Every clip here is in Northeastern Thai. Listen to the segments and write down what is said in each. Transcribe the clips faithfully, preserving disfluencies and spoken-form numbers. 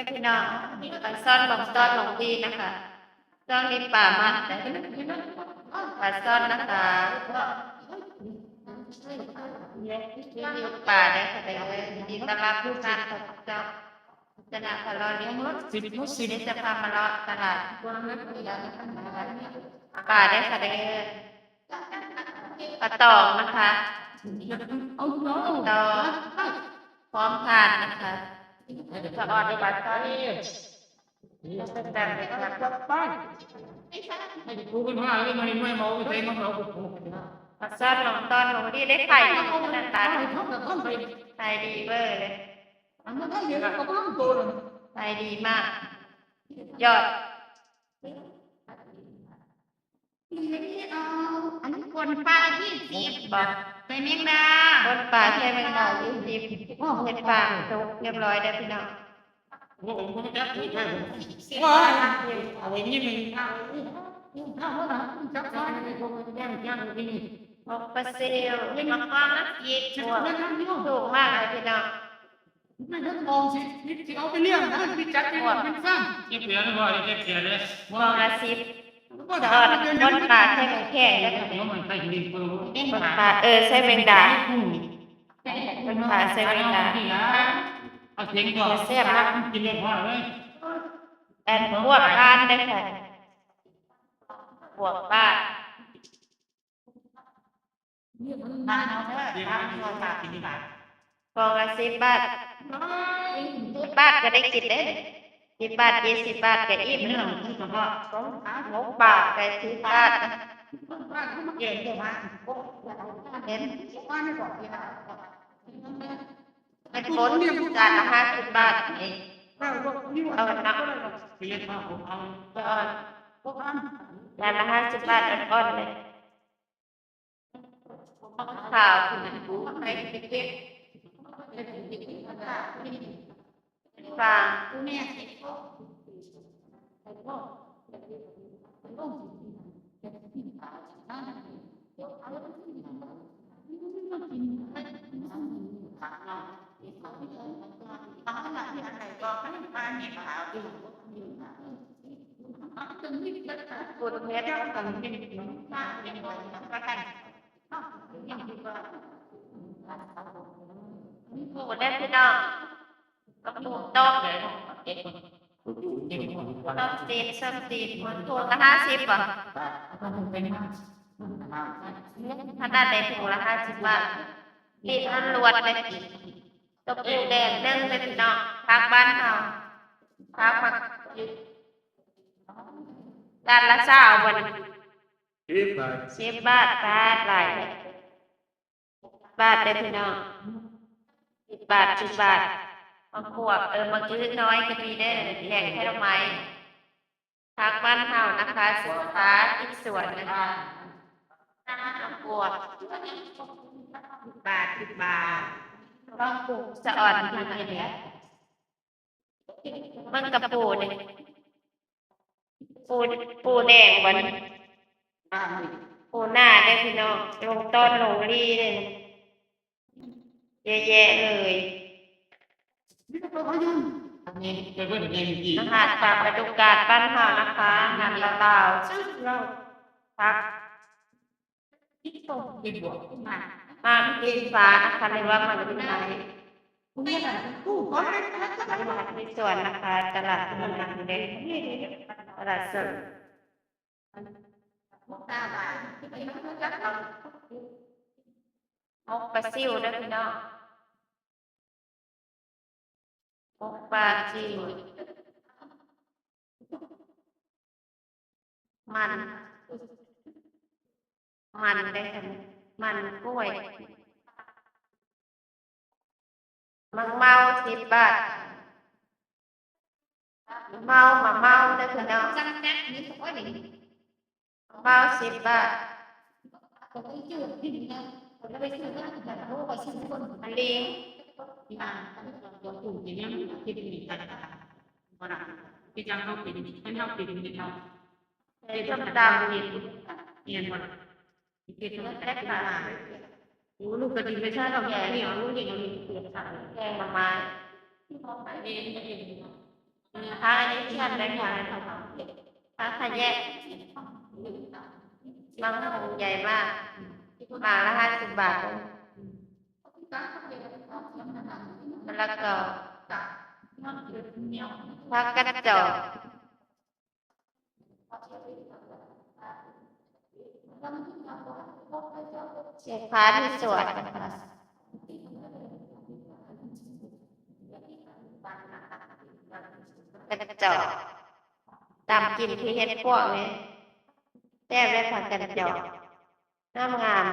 พี่น้อง ปลาซ่อนหลงต้อนหลงดีนะคะ ช่วงนี้ปลามัน ปลาซ่อนนะคะ รีวิวปลาได้ค่ะเด้อ ยินดีต้อนรับทุกท่านค่ะ เจ้า ชนะพะเลาะเลี้ยงรถ สิบ รถ สิบ นี่จะพามาเลาะตลาด ปลาได้ค่ะเด้อ ปลาตองนะคะ เอาเนาะ ปลาตอง พร้อมทานนะคะ จะออดปลาซ่อน จะเป็นแบบนี้ค่ะ ไป ให้กูเป็นว่าเอ้ย ไม่ ไม่เมา ไม่ใช่มาเมากู ปลาซ่อนหลงต้อนหลงดีได้ไข่ขนาดนั้น ไข่ดีเวอร์เลย อันนั้นก็เดี๋ยวเราก็ต้องโดน ไข่ดีมาก ยอด เอา อันนี้คนปลายี่สิบ บ่ ใส่แมงดา คนปลาใส่แมงดายี่สิบ เห็ดฟางสุกเรียบร้อยแล้วพี่น้อง โอ้โห ผมจับถูกเลย สิบ ว้าย เอาไว้นี่มัน เอาไว้นี่ เอาไว้นี่ จับไว้ ผมย่าง ย่างไว้นี่ หมกปลาซิว มีมะม่วงน้ำพริก จับ พวก ไว้ทางนี้ ถูกมากเลยพี่น้อง ไม่ต้องมองสิ นี่สิเอาไปเลี้ยงนะ นี่จัดเป็น พวก เป็นฟาร์ม เก็บเหรียญเลยพ่อ เก็บเหรียญเลย กล่องละสิบ ก็ สะ ถาม อด มันเป็น คนปลาใส่แมงแคงแล้ว เดี๋ยวมันใส่ลิงเปอร์ คนปลา เออ ใส่แมงดา อืม คนปลาใส่แมงดา เอาเสียงก่อน แซ่บนะ กินเลยพ่อเลย แอนพวกบ้านได้ค่ะ พวกบ้าน บ้านเราเด้อ บ้านเราค่ะ กล่องละสิบบาท สิบบาทก็ได้กินเด้ สิบบาท ยี่สิบบาทก็อิ่ม เรื่องคือเฉพาะ หกบาทก็สิบบาท เย็นอยู่บ้าน เห็น เป็นคนจานละห้าสิบบาทนี่ เอาหนัก จานละห้าสิบบาทอ่อนๆเลย ข้าว ฟาง โอ้ได้พี่น้อง กระปุกต้ม ต้มตีน ส้มตีน ถุงละห้าสิบบ่ ขนาดในถุงละห้าสิบบาท ตีนล้วนๆเลย กระปุกแดงหนึ่งเลยพี่น้อง ผักบ้านเฮา ผัก ผัก จานละซาวบ่ สิบบาท สิบบาท บาทหลายเลย บาทเด้อพี่น้อง สิบบาท สิบบาท มะขวบ เออ มะอึน้อยก็มีเด้อ แกงแครไม้ ผักบ้านเฮานะคะ สินค้าติดสวนนะคะ มะขวบ สิบบาท สิบบาท ลองปลูกสะอ่อนทางนี้เนี่ย มันกระปูเนี่ย ปู ปูแดงบ่นี่ ปูนาเด้อพี่น้อง ลงต้อนลงลีเด้อ เยอะแยะเลย นี่ก็พายุ อันนี้ไปเบิ่งในเมื่อกี้ อาหารตามฤดูกาลบ้านเฮานะคะ อาหารลาวๆ ผัก เห็นบ่ หมากอิงฟ้านะคะ หรือว่าหมากอิงไทย นี่แหละ ตู้ก่อนเลยนะ หมากในสวนนะคะ ตลาดกำลังเด้ ตลาดสด หมกปลาซิวเด้อพี่น้อง หมกปลาซิว มัน มันได้ค่ะ มันกล้วย มะเมาสิบบาท เมา มะเมาเด้อพี่น้อง จังแจ๊กนี่เขาก็เห็น เมาสิบบาท ผมไปซื้อที่นี่นะ ผมจะไปซื้อที่นี่นะ โอ้ ไปซื้อที่คน มะลิง ที่อ่านตัวปู่ที่เนี่ยมันคิดมีกัน บ่ล่ะ ที่จังเขาเป็น มันเขาเป็นนี่เนาะ ใส่ส้มตำกิน เรียนบ่ล่ะ คิดว่าแซ่บหลาย โอ้ ลูกกระดิ่งไม่ใช่หรอก แกงเหนียว ลูกเด็กมันมีเปลือกค่ะ แกงหน่อไม้ ที่เขาไปเองก็เองเนาะ ผักอันนี้ที่หั่นเป็นผักอะไรคะ ผักคะแยง บางคนใหญ่มาก หมากละห้าสิบบาท มะละกอ ผักกาดจอก เศษผักที่สวนนะคะ กาดจอก ตำกินคือเห็ดปวกเลย แซ่บเลยค่ะ กาดจอก งามงาม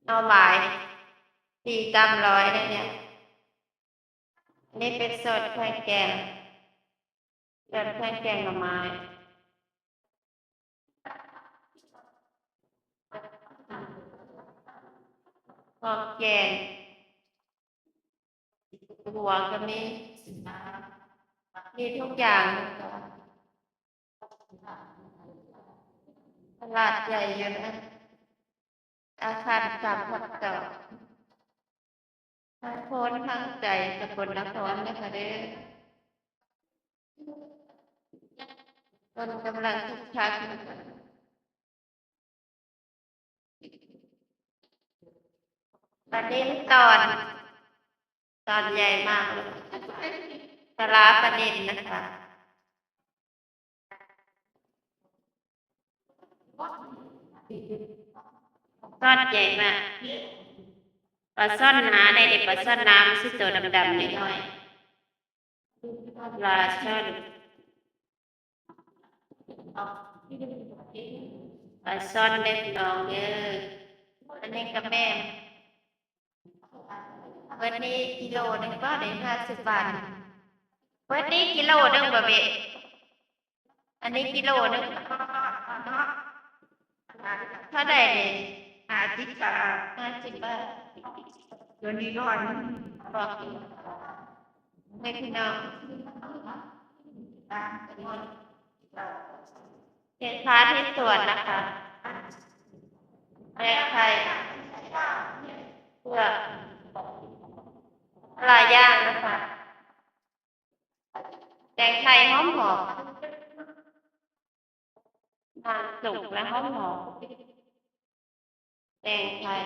เอาหลาย สี่กรัมร้อยเลยเนี่ย อันนี้เป็นซอสเครื่องแกง ซอสเครื่องแกงหน่อไม้ หอมแกง หัวก็มี มีทุกอย่าง ตลาดใหญ่อยู่นะ อาคารสามทับสอง ทั้งคนทั้งใจ สกลนครนะคะเด้อ คนกำลังคึกคักนะคะ ปลานิลตอน ตอนใหญ่มากเลย ปลาร้าปลานิลนะคะ ตอนใหญ่มาก ปลาซ่อนหนาได้เด็ก ปลาซ่อนหนามันสิตัวดำๆน้อยๆ ปลาซ่อน ปลาซ่อนเล็กน้องเด้อ อันนี้ก็แม่น เบิดนี้กิโลหนึ่งก็ได้ห้าสิบบาท เบิดนี้กิโลหนึ่งบ่เบะ อันนี้กิโลหนึ่ง เท่าใดนี่ ห้าสิบบาท ห้าสิบบาท ตัวนี้ร้อยหนึ่ง บอกอยู่ ให้พี่น้อง เห็ดผักที่สวนนะคะ แตงไทย เผือก หลายอย่างนะคะ แตงไทยหอมหอม หมากสุกและหอมหอม แตงไทย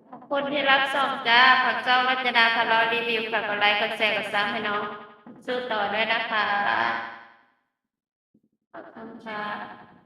ขอบคุณที่รับชมจ้า ฝากช่องรัตนาพาเลาะรีวิว ฝากกดไลค์ กดแชร์ กดซับให้น้องสู้ต่อด้วยนะคะ ขอบคุณค่ะ